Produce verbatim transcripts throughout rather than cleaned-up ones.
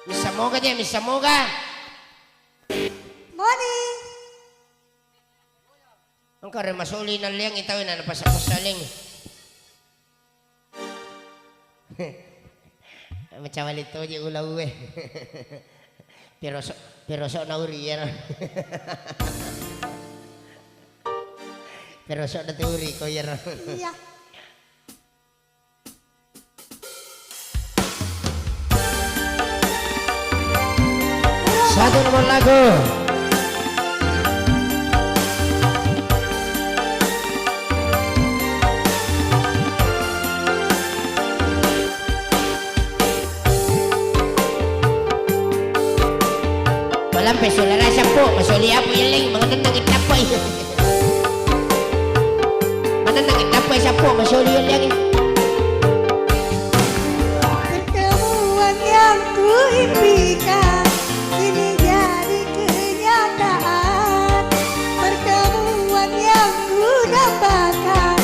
Missa moga je, missa moga. Moni. Engka re masoli nalliangi tau na napasa-pasaling. Macawali toje ulauwe. Piroso, piroso nauri iyaro. Piroso naturi ko iyaro. Iya. Satu nomor lagu. Malampe sulara sappo, masoli apu yelleng, mangenennang ittappai. Manennang ittappai sappo, masoli yelleng. Pertemuan yang kuimpikan kini jadi kenyataan. Pertemuan yang kudambakan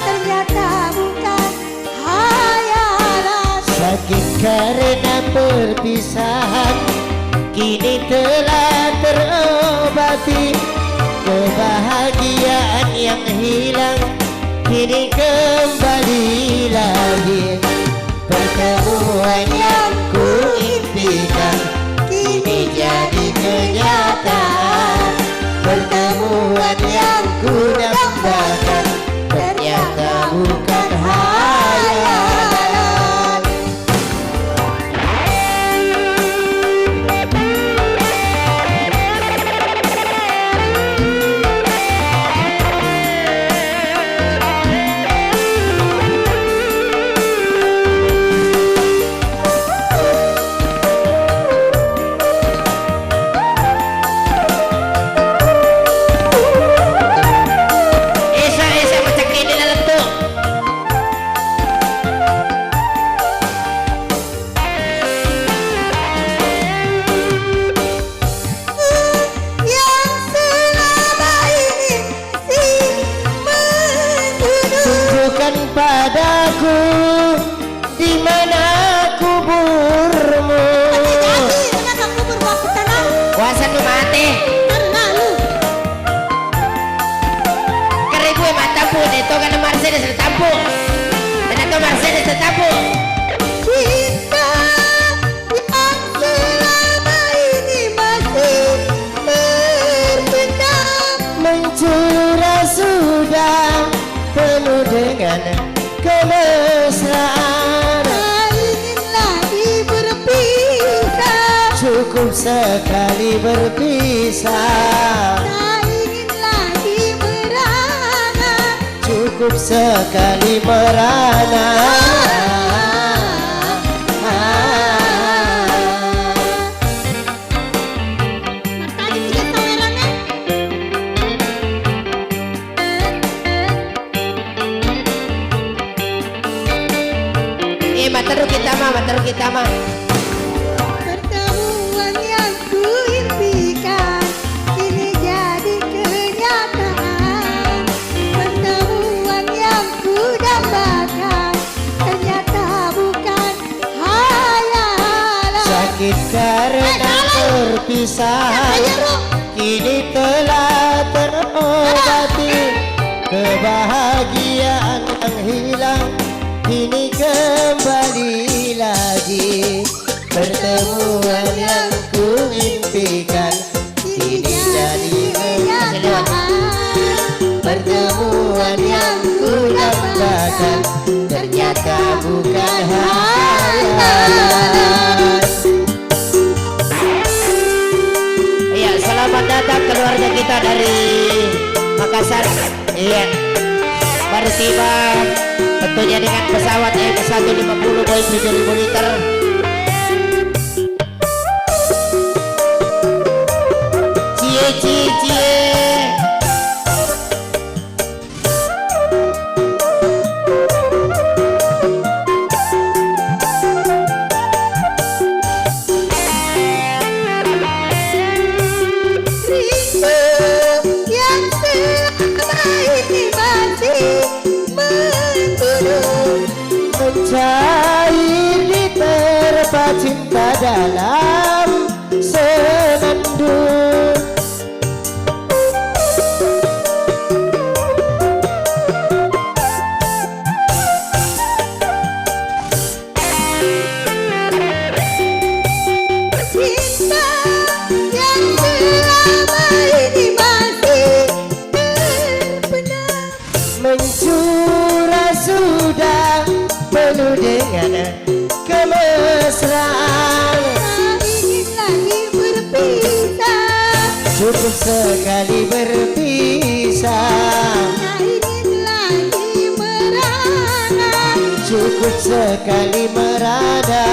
ternyata bukan hayalan. Sakit karena perpisahan kini telah terobati. Kebahagiaan yang hilang kini kembali lagi. Pertemuan yang kuimpikan kini jadi kenyataan. Pertemuan yang kudambakan ternyata bukan hayalan. Esa, esa, macakkai di dalam tu. Yang selama ini masih menuduh. Tunjukkan padaku di mana kuburmu. Aja jadi, mana kubur baku tanah? Kuasa nu mate. Terlalu. Keribu yang matapu, neto kan Mercedes tampu. Neto Mercedes tampu. Cinta yang selama ini masih berpendam. Mencurah sudah penuh dengan kemesraan. Tak ingin lagi berpisah. Cukup sekali berpisah. Tak ingin lagi merana. Cukup sekali merana. Mattani tiga sawerangnge. Eh, matteru kita mah, matteru kita mah. Pertemuan yang kuimpikan kini jadi kenyataan. Pertemuan yang kudambakan ternyata bukan hayalan. Sakit karena perpisahan kini telah terobati. Kebahagiaan yang hilang kini kembali lagi. Pertemuan yang kuimpikan kini jadi kenyataan. Pertemuan yang kudambakan ternyata bukan hayalan. Iya, selamat datang keluarga kita dari Makassar. Iya. Baru tiba, tentunya dengan pesawat M satu lima puluh Boeing tujuh ribu liter. Cie, cie, cie. Rindu yang selama ini masih menggunung, mencair di terpa cinta dalam Kemesraan. Tak ingin lagi berpisah. Cukup sekali berpisah. Tak ingin lagi merana. Cukup sekali merana.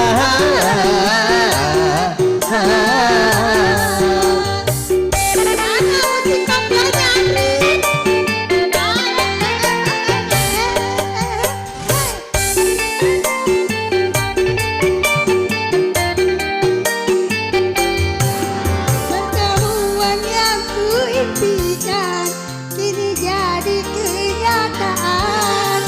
Mana musik mempelajari? Pertemuan yang kuimpikan kini jadi kenyataan.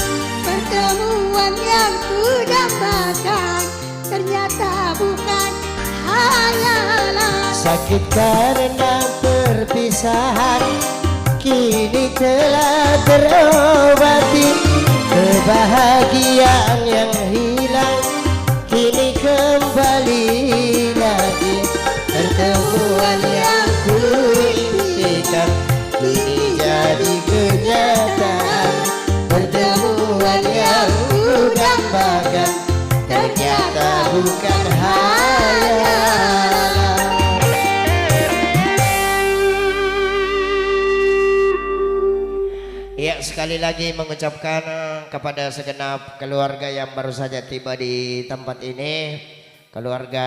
Pertemuan yang kudambakan ternyata bukan hayalan. Sakit karena perpisahan kini telah terobati. Kebahagiaan yang hilang kini kembali lagi. Pertemuan yang kuimpikan kini jadi kenyataan. Pertemuan yang kudambakan ternyata bukan hayalan. Iya, sekali lagi mengucapkan, eh, kepada segenap keluarga yang baru saja tiba di tempat ini, keluarga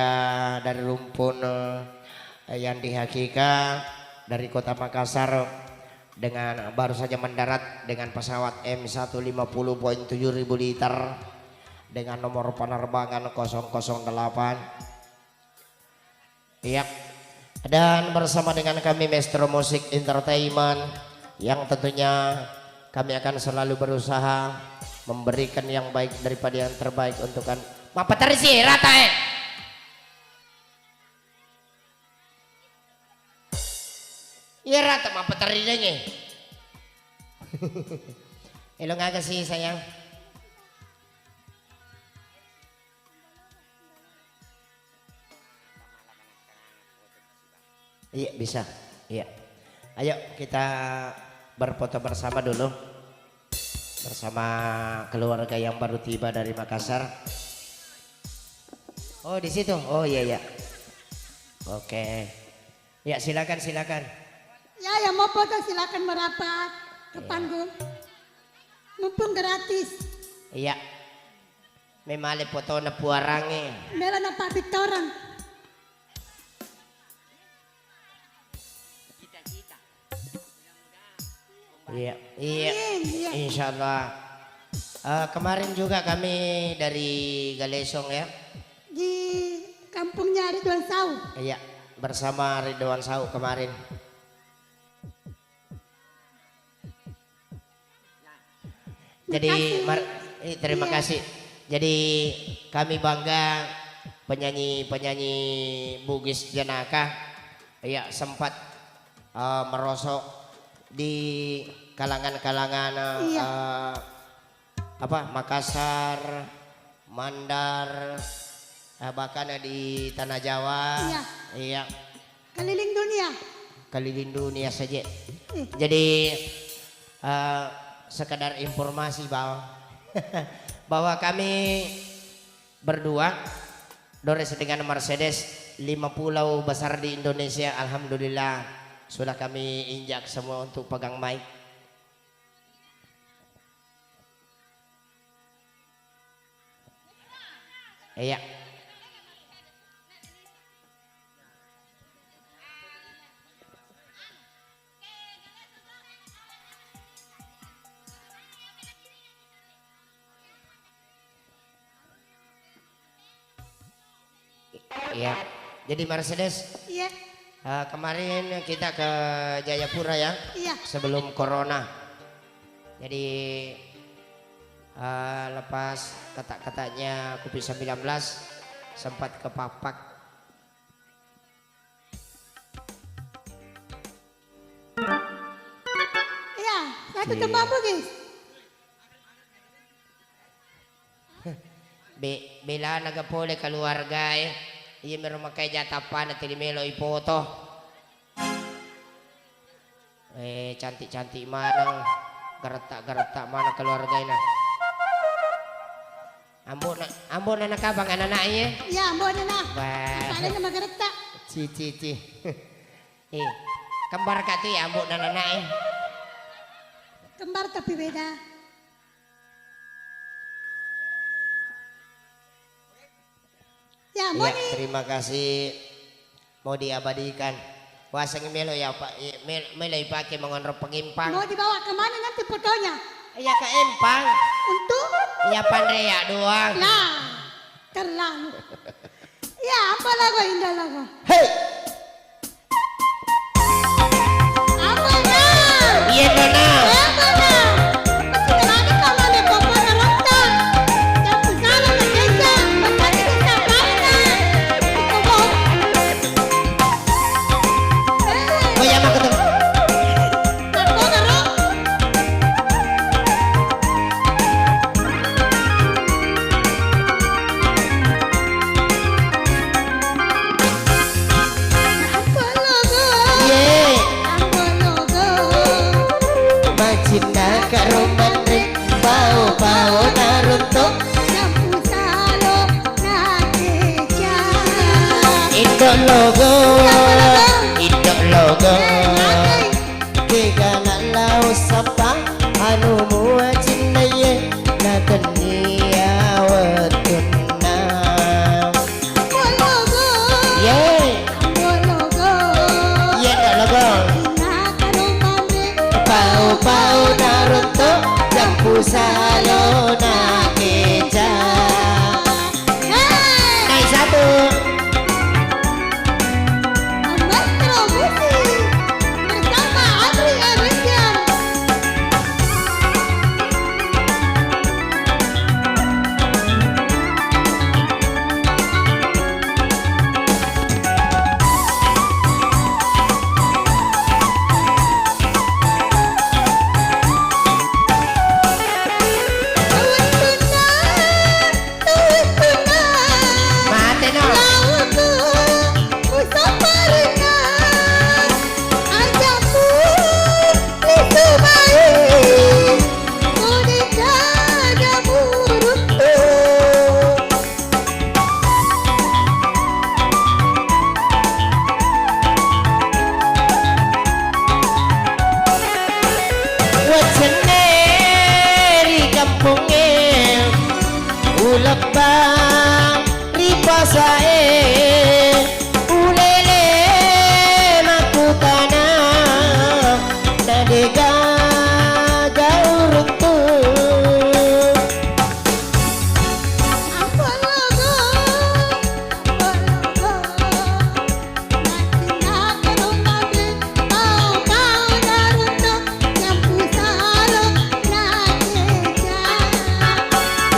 dari Rumpun, eh, yang di Hakika, dari Kota Makassar, dengan baru saja mendarat dengan pesawat M satu lima puluh poin tujuh ribu liter dengan nomor penerbangan kosong kosong delapan. Iya. Dan bersama dengan kami Maestro Music Entertainment yang tentunya kami akan selalu berusaha memberikan yang baik daripada yang terbaik untuk kan. Mapatari sih rata, eh. Iya rata mapatari denge. Elo ngaga sih sayang. Iya, bisa. Iya. Ayo kita berfoto bersama dulu. Bersama keluarga yang baru tiba dari Makassar. Oh, di situ. Oh, iya, iya. Oke. Ya, silakan, silakan. Ya, yang mau foto silakan merapat ke panggung. Mumpung gratis. Iya. Memale fotona puarange. Mela na pabbitorang. Iya, iya. Amin, iya. Insya Allah. Eh, kemarin juga kami dari Galesong ya. Di kampungnya Ridwan Sau. Iya, bersama Ridwan Sau kemarin. Jadi, makasih. Mar-, eh, terima Iya. kasih. Jadi, kami bangga penyanyi-penyanyi Bugis Janaka, ya, sempat, eh, merosok di kalangan-kalangan, eh, Iya. eh, apa, Makassar, Mandar, eh, bahkan di Tanah Jawa. Iya. Iya. Keliling dunia. Keliling dunia saja. Ih. Jadi, eh, sekedar informasi bahwa, bahwa kami berdua, Dores dengan Mercedes, lima pulau besar di Indonesia, alhamdulillah, sudah kami injak semua untuk pegang mic. Iya. Iya. Jadi Mercedes, Iya. eh, kemarin kita ke Jayapura ya, Iya. sebelum corona. Jadi, eh, lepas ketak-ketaknya covid sembilan belas, sempat ke Papak. Iya, satu Iya. tembabu, guys. Be-, bela naga pole keluarga e. Iya mero makai jatappana tuli melo ipoto. Eh, cantik-cantik maneng, geretak-geretak maneng keluarga ini. Ambo'na, ambo'na nakabang anak-anak e? Iya, ambo'na na. Wah. Apalagi magaretta. Ci, ci, ci. Eh, kembar ka tu ya ambo'na anak-anak e. Kembar tapi beda. Ya, iya, moni. Terima kasih. Mau diabadikan. Wasengngi melo ya, Pak. Iya, mel-, melo ipake mengonro pengimpang. Mau dibawa ke mana nanti fotonya? Iya, ke empang. Untuk? Iya, panrea doang. Lah, terlalu. Ya, apa lagu indah lagu? Hei! Apa, Bang? Iya, Nona. Apa, Bang? Masih berani kamu ambil kompor rontang? Yang besar sama Desa, berarti Desa Bangka. Itu, Bang. Eh. Oh, iya, Mak, ketemu. Aku, Bang. Ye. Macinna karo manre, pao-pao naruntuk. Indo logo, indo logo. Kegana lao sappa anu mua cinnaye, natennia wettunna. Ye. Ye, nda logo. Pau-pau naruntuk, jampu salona keca. Naik satu. Maestro Musik bersama Adri Erisian. Mateno. Wacenne ri kampongnge, ulebbang ri pasae, ulele makkutana, na degaga uruntu.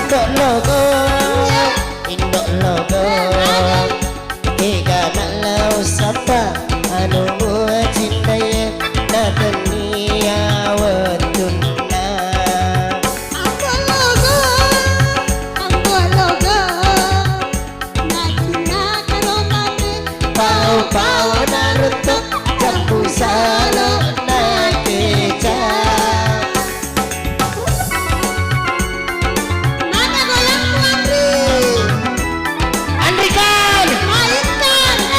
Indo logo, indo logo. Kegana lao sappa anu mua cinnaye, natennia wettunna. Ambo logo, ambo logo, nacinna karo mate. Pao-pao naruntuk, jampu salona keca. Mana goyangmu, Andri? Andri kan. Mainkan, eh.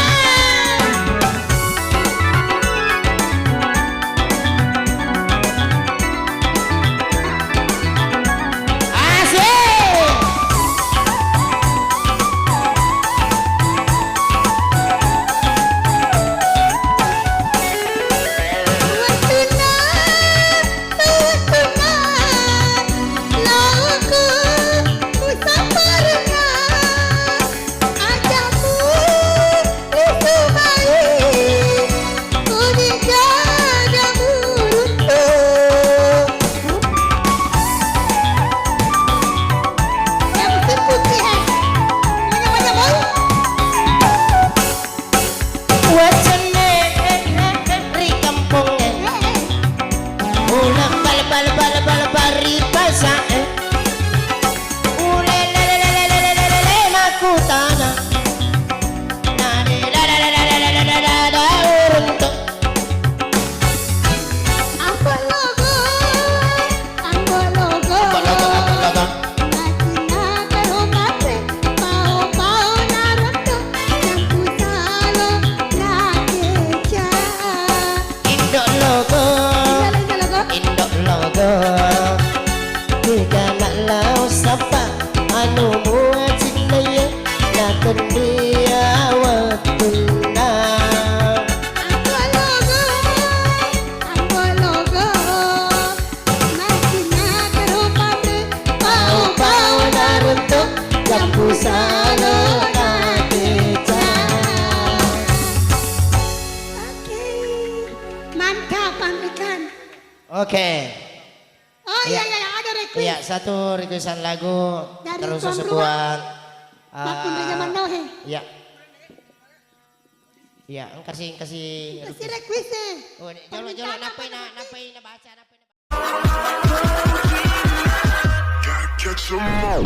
Asik. Wacenne ri kampongnge, uleng bal-bal-bal-bal-bal ri pasae, ulelelelelelelele makkutana, nadedadadadadadada uruntu. Ambo logo, ambo logo, ambo logo, ambo logo. Nacinna karo Oke. Oh iya, iya, iya, ada request. Iya, satu requestan lagu. Dari terus Tuan Rumah. Sebuah, Makkun Raja eh, Mannohe. Iya. Iya, engkasi, engkasi. Engkasi request, eh. Oh, jolo, jolo, napai na, napai na baca, napai na. Gotta catch 'em all.